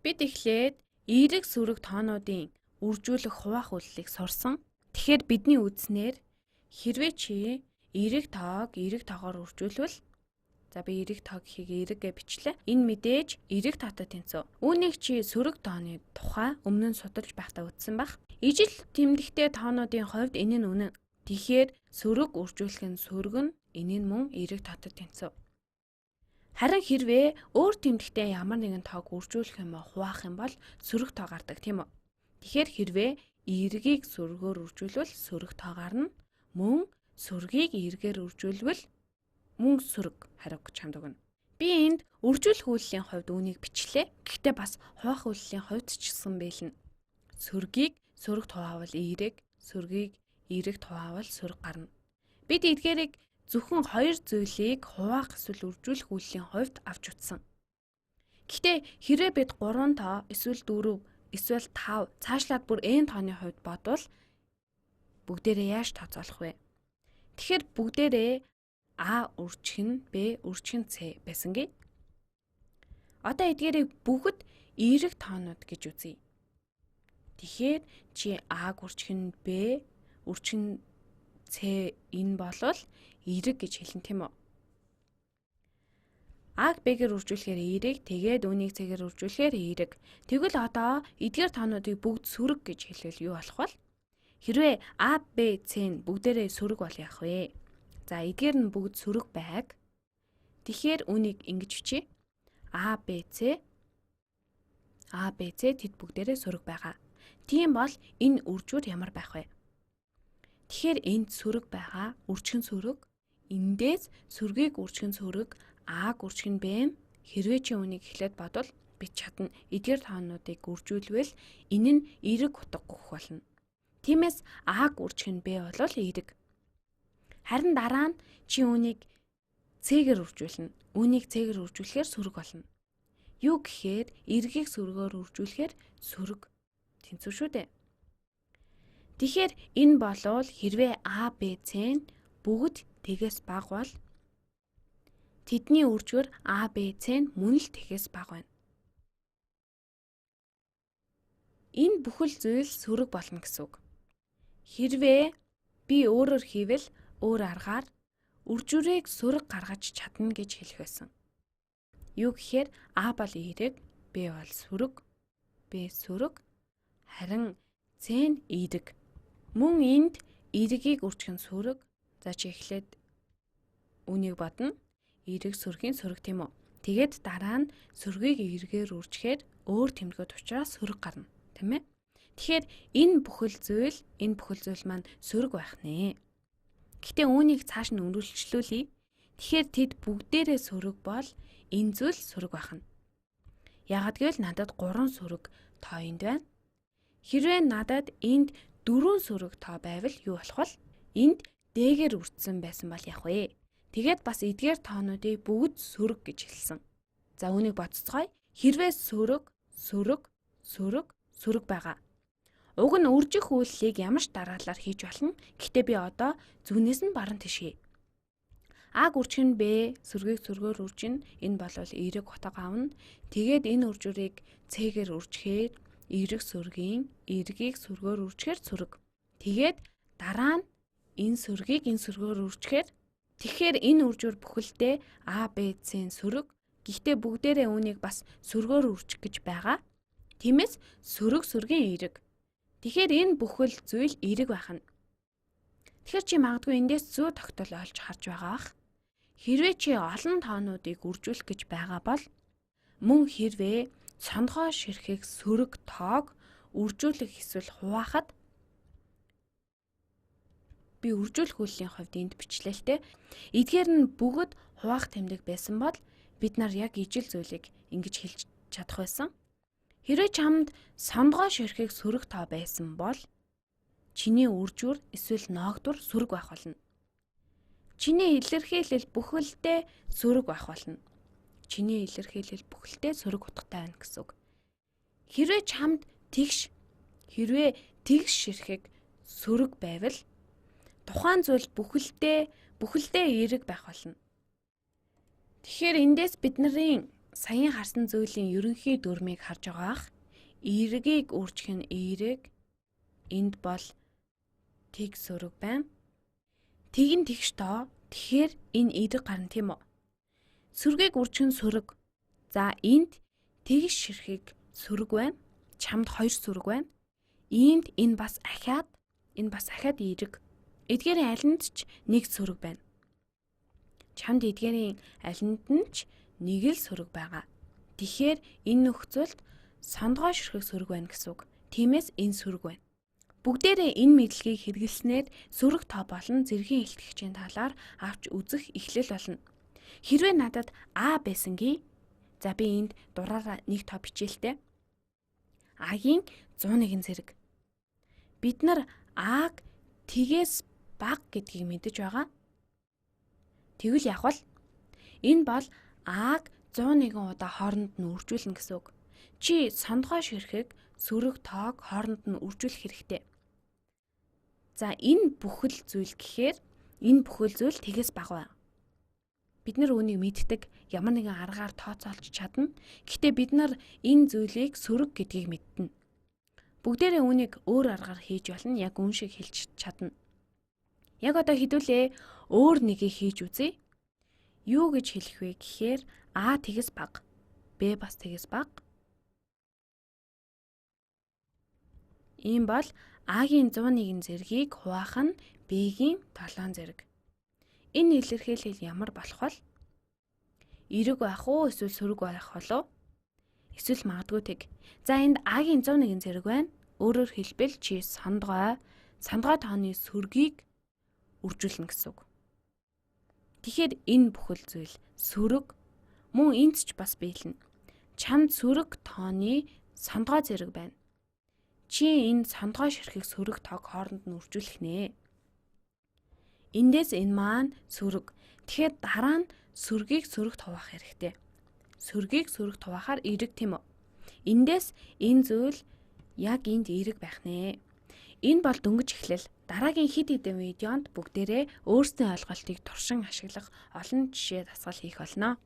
Бид эхлээд эерэг сөрөг тоонуудын үржүүлэх хуваах үйлдэлийг сурсан. Тэгэхээр бидний үзснээр хэрвээ чи эерэг тоог эерэг тоогоор үржүүлвэл, за би эерэг тоо гэхийг эерэг гэж бичлээ. Энэ мэдээж эерэг тоотой тэнцүү. Үүнийг чи сөрөг тооны тухай өмнө нь судалж байхдаа үзсэн байх. Ижил тэмдэгтэй тоонуудын хувьд энэ нь үнэн. Тэгэхээр сөрөг үржүүлэх нь сөрөг нь энэ нь мөн эерэг тоотой тэнцүү. Харин хэрвээ өөр тэмдэгтэй ямар нэгэн тоог үржүүлэх юм уу хуваах юм бол сөрөг тоо гардаг, тийм үү? Тэгэхээр хэрвээ эергийг сөргөөр үржүүлвэл сөрөг тоо гарна. Мөн сөргийг эергээр үржүүлвэл мөн сөрөг хариу чамд өгнө. Би энд үржүүлэх үйлдлийн хувьд үүнийг бичлээ. Гэхдээ бас хуваах үйлдлийн хувьд ч гэсэн бэлнэ. Сөргийг сөрөгт хуваавал эерэг, сөргийг эерэгт хуваавал сөрөг гарна. Бид эдгээрийг зөвхөн хоёр зүйлийг хуваах эсвэл үржүүлэх үйлдлийн хувьд авч утсан. Гэхдээ хэрвээ бид 3 тоо эсвэл 4 эсвэл 5 цаашлаад бүр n тооны хувьд бодвол бүгдээрээ яаж тооцоолох вэ? Тэгэхээр бүгдээрээ А үржих нь Б үржих нь С байсан гээ. Одоо эдгээрийг бүгд эерэг тоонууд гэж үзье. Тэгэхээр чи А үржих нь Б үржих нь С энэ болвол эерэг гэж хэлнэ, тийм үү? А-г Б-гээр үржүүлэхээр эерэг, тэгээд үүнийг С-гээр үржүүлэхээр эерэг. Тэгвэл одоо эдгээр тоонуудыг бүгд сөрөг гэж хэлвэл юу болох вэ? Хэрвээ А, Б, С нь бүгдээрээ сөрөг бол яах вэ? За эдгээр нь бүгд сөрөг байг. Тэгэхээр үүнийг ингэж бичье. А, Б, С, А, Б, С тэд бүгдээрээ сөрөг байгаа. Тийм бол энэ үржүүр ямар байх вэ? Тэгэхээр энд сөрөг байгаа, үржих нь сөрөг. Эндээс сөргийг үржих нь сөрөг, А-г үржих нь Б. Хэрвээ чи үүнийг эхлээд бодвол бид чадна. Эдгээр тоонуудыг үржүүлвэл энэ нь эерэг утга өгөх болно. Тиймээс А-г үржих нь Б болвол эерэг. Харин дараа нь чи үүнийг С-гээр үржүүлнэ. Үүнийг С-гээр үржүүлэхээр сөрөг болно. Юу гэхээр эргийг сөргөөр үржүүлэхээр сөрөг тэнцүү шүү дээ. Тэгэхээр энэ болвол хэрвээ А, Б, С нь бүгд тэгээс бага бол тэдний үржгэр А, Б, С нь мөн л тэгээс бага байна. Энэ бүхэл зүйл сөрөг болно гэсэн үг. Хэрвээ би өөрөөр хийвэл өөр аргаар үржүүрийг сөрөг гаргаж чадна гэж хэлэх байсан. Юу гэхээр А бол эерэг, Б бол сөрөг, Б сөрөг, харин С нь эерэг. Мөн энд эергийг үржих нь сөрөг. За чи эхлээд үүнийг бодно. Эерэг сөргийн сөрөг, тийм үү? Тэгээд дараа нь сөргийг эергээр үржихээр өөр тэмдгүүд учраас сөрөг гарна, тийм ээ? Тэгэхээр энэ бүхэл зүйл маань сөрөг байх нэ. Гэхдээ үүнийг цааш нь өргөлжлүүлье. Тэгэхээр тэд бүгдээрээ сөрөг бол энэ зүйл сөрөг байх нь. Яагаад гэвэл надад 3 сөрөг тоо энд байна. Хэрвээ надад энд 4 сөрөг тоо байвал юу болох вэ? Энд D-гээр үржсэн байсан бол яах вэ? Тэгээд бас эдгээр тоонуудыг бүгд сөрөг гэж хэлсэн. За үүнийг бодцгоё. Хэрвээ сөрөг, сөрөг, сөрөг, сөрөг байгаа. Уг нь үржих үйлдэлийг ямар ч дараалалаар хийж болно. Гэхдээ би одоо зүүнээс нь баруун тийш хий. А-г үржих нь Б, сөргийг сөргөөр үржинэ. Энэ болвол эерэг утга авна. Тэгээд энэ үржүүрийг С-гээр үржихээр эерэг сөргийн эергийг сөргөөр үржихээр сөрөг. Тэгээд дараа нь энэ сөргийг энэ сөргөөр үржихээр тэгэхээр энэ үржүүр бүхэлдээ А, Б, С-ийн сөрөг. Гэхдээ бүгдээрээ үүнийг бас сөргөөр үржих гэж байгаа. Тиймээс сөрөг сөргийн эерэг. Тэгэхээр энэ бүхэл зүйл эерэг байх нь. Тэгэхээр чи магадгүй эндээс зүй тогтол олж харж байгаа бах. Хэрвээ чи олон тоонуудыг үржүүлэх гэж байгаа бол мөн хэрвээ сондгой ширхэг сөрөг тоог үржүүлэх эсвэл хуваахад би үржүүлэх үйлдлийн хувьд энд бичлээ л те. Эдгээр нь бүгд хуваах тэмдэг байсан бол бид нар яг ижил зүйлийг ингэж хэлж чадах байсан. Хэрвээ чамд сондгой ширхэг сөрөг тоо байсан бол чиний үржүүр эсвэл ноогдур сөрөг байх болно. Чиний илэрхийлэл бүхэлдээ сөрөг байх болно. Чиний илэрхийлэл бүхэлдээ сөрөг утгатай байна гэсэн үг. Хэрвээ чамд тэгш хэрвээ тэгш ширхэг сөрөг байвал тухайн зүйл бүхэлдээ эерэг байх болно. Тэгэхээр эндээс бидний саяын харсан зүйлийн ерөнхий дүрмийг харж байгаа ах. Эергийг үржих нь эерэг. Энд бол тэг сөрөг байна. Тэг нь тэгш тоо. Тэгэхээр энэ эерэг гарна тийм үү? Сөргийг үржих нь сөрөг. За энд тэгш ширхэг сөрөг байна. Чамд 2 сөрөг байна. Иймд энэ бас ахиад, энэ бас ахиад эерэг. Эдгээрийн алинд ч нэг сөрөг байна. Чамд эдгээрийн алинд нь ч нэг л сөрөг байгаа. Тэгэхээр энэ нөхцөлд сондгой ширхэг сөрөг байна гэсэн үг. Тиймээс энэ сөрөг байна. Бүгдээрээ энэ мэдлэгийг хэрэглэснээр сөрөг тоо болон зэргийн илтгэгчийн талаар авч үзэх эхлэл болно. Хэрвээ надад А байсан гээ. За би энд дураараа нэг тоо бичээлтэй. А-гийн 101 зэрэг. Бид нар А-г тэгээс бага гэдгийг мэдэж байгаа. Тэгвэл яг бол энэ бол А-г 101 удаа хооронд нь үржүүлнэ гэсэн үг. Чи сондгой ширхэг сөрөг тоог хооронд нь үржүүлэх хэрэгтэй. За энэ бүхэл зүйл гэхээр энэ бүхэл зүйл тэгээс бага байна. Бид нар үүнийг мэддэг, ямар нэгэн аргаар тооцоолж чадна. Гэхдээ бид нар энэ зүйлийг сөрөг гэдгийг мэдтэнэ. Бүгдээрээ үүнийг өөр аргаар хийж болно, яг үн шиг хэлж чадна. Яг одоо хэдүүлээ өөр нэгийг хийж үзье. Юу гэж хэлэх вэ гэхээр А тэгээс бага, Б бас тэгээс бага. Ийм бол А-гийн 101 зэргийг хуваах нь Б-гийн 7 зэрэг. Энэ илэрхийлэл ямар болох вэ? Эерэг байх уу эсвэл сөрөг байх болов? Эсвэл магадгүй тэг. За энд А-гийн 101 зэрэг байна. Өөрөөр хэлбэл чи сондгой тооны сөргийг үржүүлнэ гэсэн үг. Тэгэхээр энэ бүхэл зүйл сөрөг мөн энд ч бас биелнэ. Чамд сөрөг тооны сондгой зэрэг байна. Чи энэ сондгой ширхэг сөрөг тоог хооронд нь үржүүлэх нэ. Эндээс энэ маань сөрөг. Тэгэхээр дараа нь сөргийг сөрөгт хуваах хэрэгтэй. Сөргийг сөрөгт хуваахаар эерэг тийм үү? Эндээс энэ зүйл яг энд эерэг байх нэ. Энэ бол дөнгөж эхлэл. Дараагийн хэд хэдэн видеонд бүгдээрээ өөрсдийн ойлголтыг туршин ашиглах олон жишээ дасгал хийх болно.